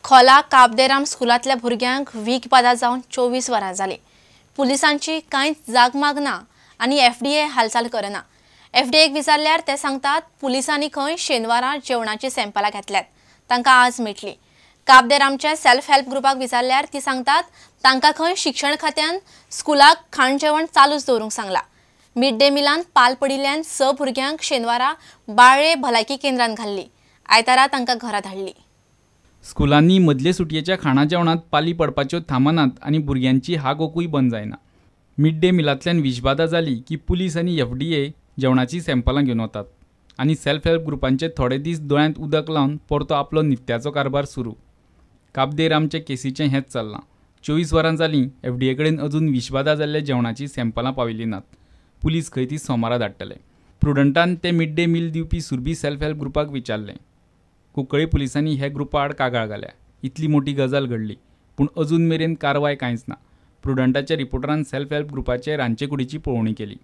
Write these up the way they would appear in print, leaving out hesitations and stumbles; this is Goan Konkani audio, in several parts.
खोला काब दे राम स्कुलांतल्या भुरग्यांक वीख बादा जावन 24 वरां जाली. पुलिसांची कांयच जागमाग ना आनी एफडीए हालचाल करना. एफडीएक विचारल्यार ते सांगतात पुलिसांनी खंय शेनवारा जेवणाची सॅम्पलां घेतल्यात, तांकां आज मेटली. काब दे रामच्या सेल्फ हेल्प ग्रुपाक विचारल्यार ती सांगतात तांकां खंय शिक्षण खात्यान स्कुलाक खाण जेवण चालूच दवरूंक सांगला. मिड डे मिलान पाल पडिल्ल्यान 6 भुरग्यांक शेनवारा बाळे भलायकी केंद्रान घाल्ली, आयतारा तांकां घरा धाडली. स्कुलांनी मदले सुटयेच्या खाणा जेवणांत पाली पडपाच्यो थांबनात आनी भुरग्यांची हागोकूय बंद जायना. मिड डे मिलांतल्यान विषबादा जाली की पुलीस आनी एफडीए जेवणाची सॅम्पलां घेवन वतात आनी सेल्फ हेल्प ग्रुपांचे थोडे दीस दोळ्यांत उदक लावन परतो आपलो नित्याचो कारभार सुरू. काब दे रामचे केसीचें हेंच चल्लां. 24 वरां जालीं एफडीए कडेन अजून विषबादा जाल्ल्या जेवणाची सॅम्पलां पाविल्लीं नात. पुलीस खंय ती सोमारा धाडटले. प्रुडंटान ते मिड डे मील दिवपी सुरभी सेल्फ हेल्प ग्रुपाक विचारलें. कुंकळी पुलिसांनी हे ग्रुपा आड कागाळ घाल्या. इतली मोठी गजाल घडली पूण अजून मेरेन कारवाय कांयच ना. प्रुडंटाच्या रिपोर्टरान सेल्फ हेल्प ग्रुपाचे रांदचेकुडीची पळोवणी केली.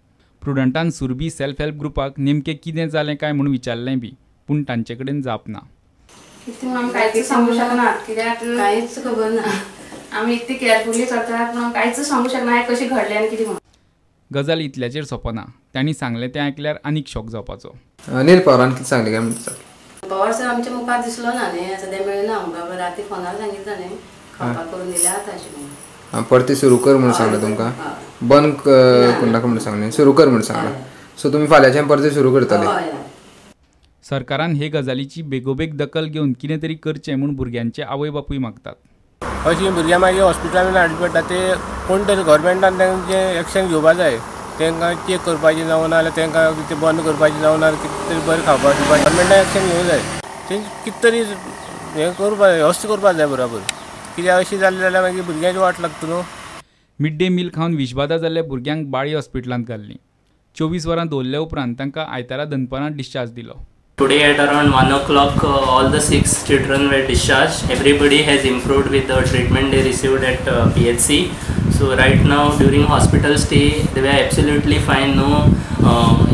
प्रुडंटान सुरभी सेल्फ हेल्प ग्रुपाक नेमकें कितें जालें काय म्हूण विचारलें बी, पूण तांचे कडेन जाप ना. कांयच सांगू शकना, कित्याक कांयच खबर ना. आमी इतली केअरफुली करतात पूण कांयच सांगू शकना कशें घडलें आनी कितें. गजाल इतल्याचेर सोंपना. तांणी सांगलें तें आयकल्यार आनीक शॉक जावपाचो. अनिल पवारान कितें सांगलें काय म्हणटा? पवार सर आमच्या मुखार दिसलो ना न्ही, सद्या मेळना आमकां. राती फोनार सांगितलें न्ही खावपाक करून दिल्या आतां अशें म्हणून. परती सुरू कर म्हणून सांगलें तुमकां, बंद करूं नाका म्हणून सांगलें, सुरू कर म्हणून सांगलां. सो तुमी फाल्यांच्यान परती सुरू करतले. सरकारान हे गजालीची बेगोबेग दखल घेवन कितें तरी करचें म्हूण भुरग्यांचे आवय बापूय मागतात. अशीं भुरग्यां मागीर हॉस्पिटलान हाडची पडटा. ते कोण तरी गव्हर्मेंटान तांचें एक्शन घेवपा जाय. तांकां चॅक करपाचें जावं ना जाल्यार तांकां कितें बंद करपाचें जावं ना कितें तरी बरें खावपाक दिवपाचें. गव्हर्मेंटान एक्शन घेवंक जाय. तें कितें तरी हें करपाक जाय, वेवस्था करपाक जाय बरोबर. कित्याक अशी जाली जाल्यार मागीर भुरग्यांची वाट लागता न्हू. मिड डे मील खावन विषबादा जाल्ल्या भुरग्यांक बाळी हॉस्पिटलांत घाल्लीं. 24 वरां दवरल्या उपरांत तांकां आयतारा दनपारां डिस्चार्ज दिलो. Today at around 1 o'clock, all the 6 children were discharged. Everybody has improved with the treatment they received at PHC. So right now during hospital stay, they were absolutely fine. No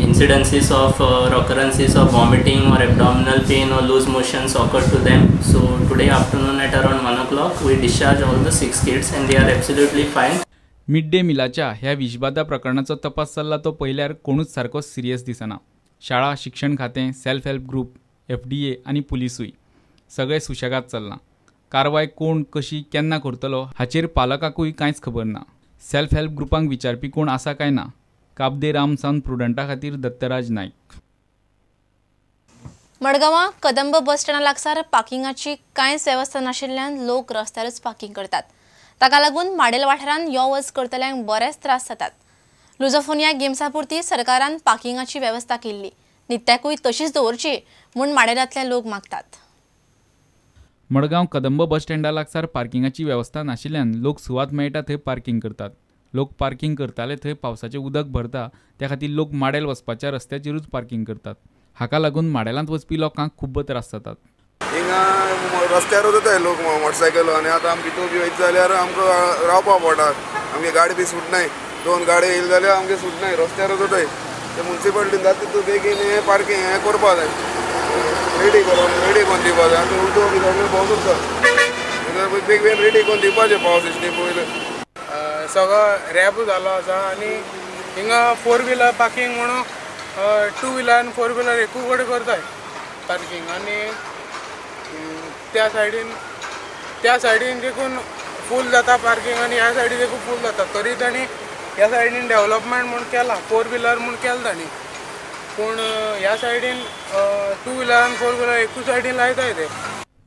incidences of occurrences of vomiting or abdominal pain or loose motions occurred to them. So today afternoon at around 1 o'clock, we discharged all the 6 kids and they are absolutely fine. Mid day मिलाच्या ह्या विषबादा प्रकरणाचो तपास चल्ला तो पळयल्यार कोणूच सारको सिरियस दिसना. शाळा, शिक्षण खातें, सेल्फ हेल्प ग्रुप, एफडीए आनी पुलिसूय सगळे सुशेगाद चल्लां. कारवाय कोण कशी केन्ना करतलो हाचेर पालकाकूय कांयच खबर ना. सेल्फ हेल्प ग्रुपांक विचारपी कोण आसा काय ना. काब दे राम सावन प्रुडंटा खातीर दत्तराज नायक. मडगांवां कदंब बस स्टँडा लागसार पार्किंगाची कांयच वेवस्था नाशिल्ल्यान लोक रस्त्यारूच पार्किंग करतात. ताका लागून माडेल वाठारांत यो वच करतल्यांक बरेच त्रास जातात. लुझोफोनिया गेम्सा पुरती सरकारान पार्किंगाची वेवस्था केल्ली, नित्याकूय तशीच दवरची म्हूण माडेलांतले लोक मागतात. मडगांव कदंब बस स्टँडा लागसार पार्किंगाची वेवस्था नाशिल्ल्यान लोक सुवात मेळटा थंय पार्किंग करतात. लोक पार्किंग करताले थंय पावसाचें उदक भरता, त्या खातीर लोक माडेल वचपाच्या रस्त्याचेरूच पार्किंग करतात. हाका लागून माडेलांत वचपी लोकांक खूब त्रास जातात. हिंगा रस्त्यारूच वताय लोक मोटरसायकल, आनी आतां आमकां भितूर बी वयता जाल्यार आमकां रावपा पडटा. आमगे गाडी बी सुटनाय, 2 गाडी येयली जाल्यार आमगे सुटनाय, रस्त्यारूच वताय. ते मुन्सिपालिटीन जाता तितू बेगीन हें पार्किंग हें करपा जाय, रेडी करून रेडी करून दिवपा जाय. आतां उदक बी सगळें पावस उरता, बेग बेगीन रेडी करून दिवपाचें पावस दिसनी पयलीं. सगळो रॅप जालो आसा आनी हिंगा 4 व्हिलर पार्किंग म्हणून 2 व्हिलर आनी 4 व्हिलर एकूच कडेन करताय पार्किंग. आनी त्या सायडीन देखून फूल जाता पार्किंग आनी ह्या सायडीन देखून फूल जाता. तरी तांणी ह्या सायडीन डेवलपमेंट म्हूण केलां, 4 व्हिलर म्हूण केलां तांणी, पूण ह्या सायडीन 2 व्हिलर आनी 4 व्हिलर एकूच सायडीन लायताय ते.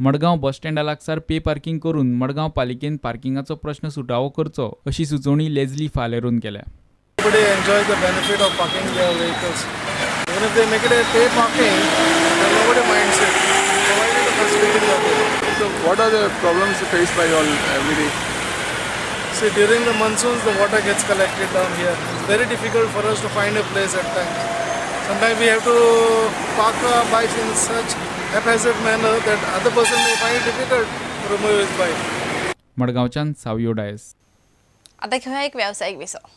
मडगांव बस स्टँडा लागसार पे पार्किंग करून मडगांव पालिकेन पार्किंगाचो प्रश्न सुटावो करचो अशी सुचोवणी लेजली फालेरून केल्या. Everybody enjoys the benefit of parking their vehicles. Even if they make it a pay parking, then nobody minds it, provided the facilities are there. So what are the problems faced by you all every day? See, during the monsoons, the water gets collected down here. It's very difficult for us to find a place at times. Sometimes we have to park our bikes in such haphazard manner that other person may find it difficult to remove his bike. मडगांवच्यान Savio Dias. आता घेऊया एक व्यावसायिक विसव.